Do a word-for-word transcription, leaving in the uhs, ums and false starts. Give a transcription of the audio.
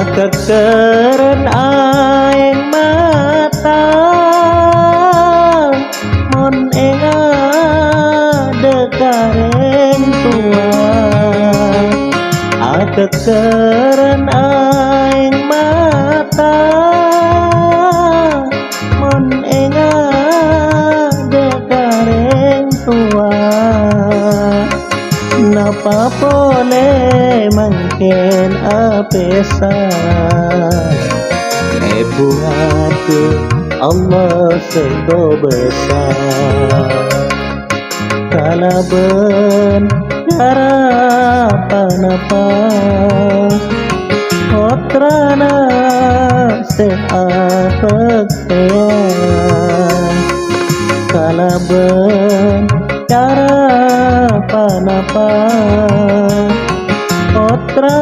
Aghâghghârân aèng mata, mon ènga' dâ' ka rèng towa. Aghâghghârân aèng mata, mon ènga' dâ' ka rèng towa. Napa polè mangkèn apèsa? Èbuwâdhi Allah sè kobâsa. Kalabân cara ponapa pottrana sè abhâktèya? Kalabân cara ponapa pottra